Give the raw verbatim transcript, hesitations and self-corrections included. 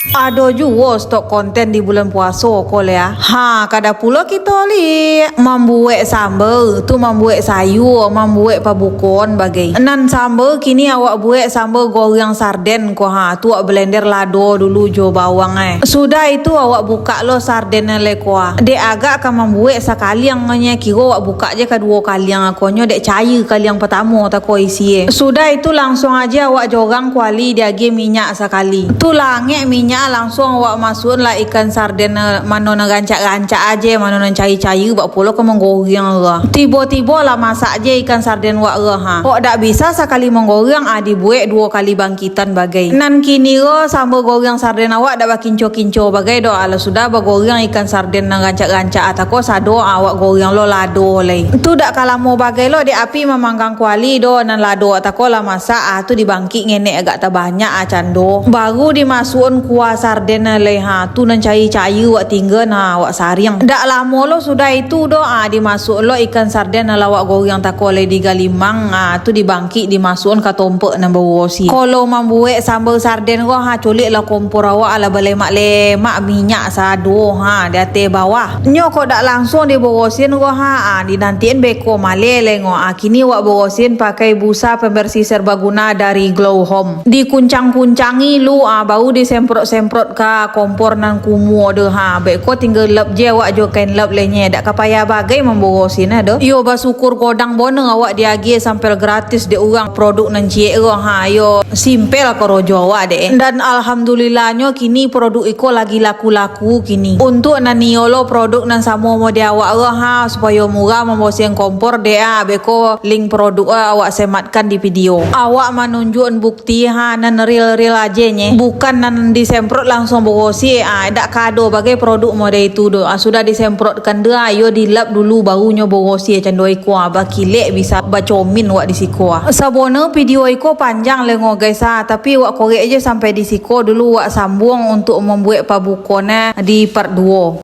Ado juo stok konten di bulan puaso ko lai, ah. Ha, kada pulo kito li mambuek sambal, tu mambuek sayua, mambuek pabukoan bagai. Nan sambal kini awak buek sambal goreng sarden ko, ha. Tu awak blender lado dulu jo bawang, eh. Sudah itu awak bukak lo sarden lai ko, ah. Dek agak ka mambuek sakaliang nyo, kiro awak bukak je kaduo kaliang ko nyo, dek cair kaliang patamo tako isi, eh. Sudah itu langsuang aje awak jorang kuali diagiah minyak sakali. Tu lah angek minyak, langsuang awak masuakan lah ikan sarden, eh, mano nan rancak-rancak aje, mano nan cair-cair, bak pulo ka manggoreng lah. Tibo-tibo lah masak je ikan sarden wak reh, ha. Kok dak bisa sakali manggoreng, ah, dibuek duo kali bangkitan bagai. Nan kini ko sambal goreng sarden awak dak bakinco-kinco bagai doh, alah sudah bagoreng ikan sarden nan rancak-rancak atako sado, ah, awak goreng lo lado lai. Tu dak ka lamo bagai lo, dek api mamanggang kuali doh, nan lado atako lah masak, ah, tu dibangkik ngenek agak tabanyak, ah, cando. Baru dimasuakan kuah sarden lai, ha, tu nan cair-cair wak tingga, ha, wak saring. Dak lamo lo sudah itu doh, ah, dimasuakan lo ikan sarden nan lah wak goreng tako lai di galimang, ah, tu dibangkik dimasuakan ka tompok nan barosi. Kalau mambuek sambal sarden ko, ha, culik lah kompor awak, lah balemak-lemak minyak sado, ha, di ateh bawah. Nyo kok dak langsuang diborosin ko, ha, ah, dinantian beko maleh lai ngo, ah, kini wak borosin pakai busa pembersih serbaguna dari Glow Home. Dikuncang-kuncangi lu, ah, baru disemprot-semprot ka kompor nan kumuah tu, ha. Beko tingga lap je awak jo kain lap lai nye, dak ka payah bagai mamborosin, ah, doh. Iyo, basyukur godang boneh awak diagiah sampel gratis dek urang produk nan ciek ko, ha. Iyo, simpel korojo awak dek. Dan alhamdulillahnyo kini produk iko lagi laku-laku kini. Untuak nan iyo lo produk nan samo model awak ko, ha, supayo murah mamborsihan kompor dek, ah, beko link produk, ah, awak sematkan di video. Awak manunjuakan bukti, ha, nan real-real aje nye. Bukan nan disemprot langsuang borosi, ah, dak ka ado bagai produk model itu doh. Ah, sudah disemprotkan tu, ah, iyo dilap dulu baru nyo borosi, cando iko, ah, bakilek bisa bacomin wak di siko, ah. Saboneh video iko panjang lai ngo guys, ah, tapi wak korek je sampai di siko dulu, wak sambuang untuak mambuek pabukoan di part duo.